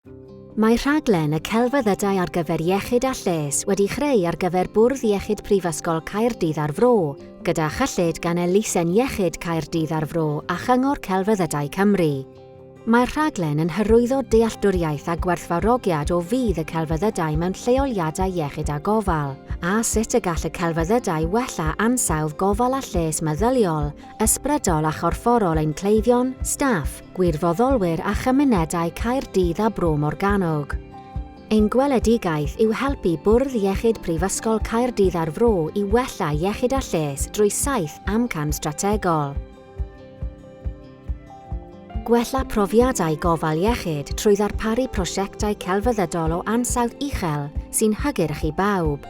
Mae rhaglen y Celfyddydau ar gyfer Iechyd a Lles wedi chreu ar gyfer Bwrdd Iechyd Prifysgol Caerdydd a'r Fro, gyda chyllid gan Elusen Iechyd Caerdydd a'r Fro a Chyngor Celfyddydau Cymru. Mae'r rhaglen yn hyrwyddo dealltwriaeth a gwerthfawrogiad o fudd y celfyddydau mewn lleoliadau iechyd a gofal, a sut y gall y celfyddydau wella ansawdd gofal a lles meddyliol, ysbrydol a chorfforol ein cleifion, staff, gwirfoddolwyr a chymunedau Caerdydd a Bro Morgannwg. Ein gweledigaeth yw helpu Bwrdd Iechyd Prifysgol Caerdydd a'r Fro i wella iechyd a lles drwy saith amcan strategol. Gwella profiadau gofal iechyd trwy ddarparu prosiectau celfyddydol o ansawdd uchel sy'n hygyrch i bawb.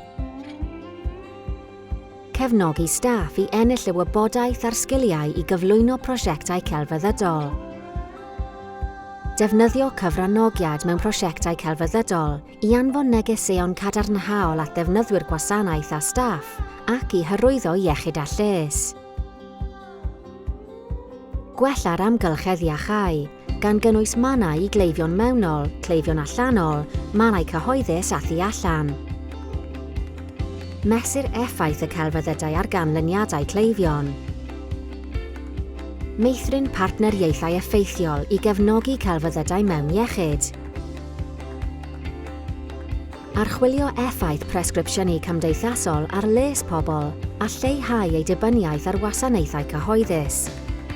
Cefnogi staff i ennill y wybodaeth a'r sgiliau i gyflwyno prosiectau celfyddydol. Defnyddio cyfranogiad mewn prosiectau celfyddydol i anfon negeseuon cadarnhaol at ddefnyddwyr gwasanaeth a staff ac i hyrwyddo iechyd a lles. Gwella'r amgylchedd iachau, gan gynnwys mannau i gleifion mewnol, cleifion allanol, mannau cyhoeddus a thu allan. Mesur effaith y celfyddydau ar ganlyniadau cleifion. Meithrin partneriaethau effeithiol i gefnogi celfyddydau mewn iechyd. Archwilio effaith presgripsiynu cymdeithasol ar les pobl a lleihau eu dibyniaeth ar wasanaethau cyhoeddus.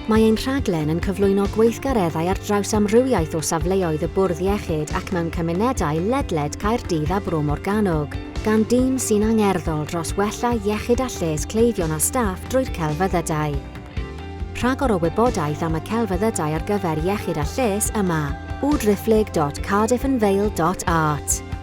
Mae ein rhaglen yn cyflwyno gweithgareddau ar draws amrywiaeth o safleoedd y Bwrdd Iechyd ac mewn cymunedau ledled Caerdydd a Bro Morgannwg, gan dîm sy'n angerddol dros wella iechyd a lles cleifion a staff drwy'r celfyddydau. Rhagor o wybodaeth am y celfyddydau ar gyfer iechyd a lles yma, www.cardiffandvale.art.